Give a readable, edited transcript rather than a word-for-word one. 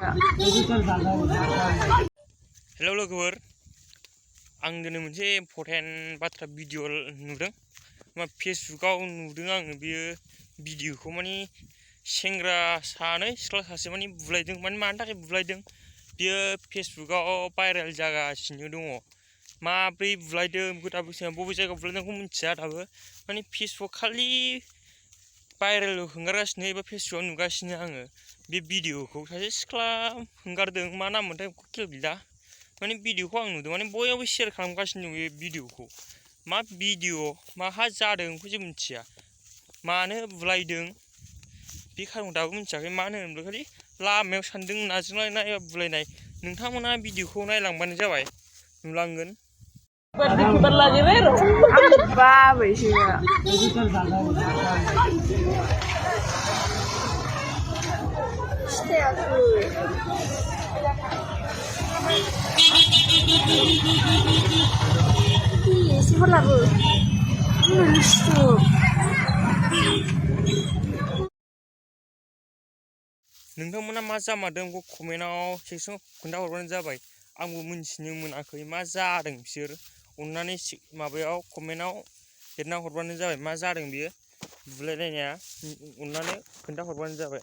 Hello लोगोफोर, आं दिनै मोनसे इम्परटेन्ट बाथ्रा भिडिअ नुदों। फेसबुकाव नुदों आङो बेयो भिडिअखौ माने सेंग्रा सानै सिख्ला सासे माने बुलायदों। माने मानि थाखाय बुलायदों बेयो फेसबुकाव भाइरेल जागासिनो दङ। माब्रै बुलायदों बेखौ दाबो बबे जायगायाव बुलायदोंखौ मिथिया दाबो। माने फेसबुक खालि भाइरेल हंगारगासिनो एबा फेसबुकाव नुगासिनो आङो बे भिडिअखौ। सासे सिख्ला हंगारदों, मा नाम मोनथाय खेल गैला। माने भिडिअखौ आं नुदों, माने बयबो शेयार खालामगासिनो दं बे भिडिअखौ। मा भिडिअ माहा जादों बेखौ जों मिथिया, मानो बुलायदों बे खारनखौ दाबो मिथियाखै। मानो होनोब्ला खालि लामायाव सानदों नाज्लायनाय एबा बुलायनाय। नोंथांमोना भिडिअखौ नायलांबानो जाबाय, नुलांगोन। नोंथांमोना मा जामारदों बेखौ कमेन्टआव सेक्सनाव खोन्थाहरबानो जाबाय। आंबो मिन्थिनो मोनाखै मा जादों बिसोर। अननानै माबायाव कमेन्टआव लिरना हरबानो जाबाय मा जादों बियो बुलायलायनाया। अननानै खोन्थाहरबानो जाबाय।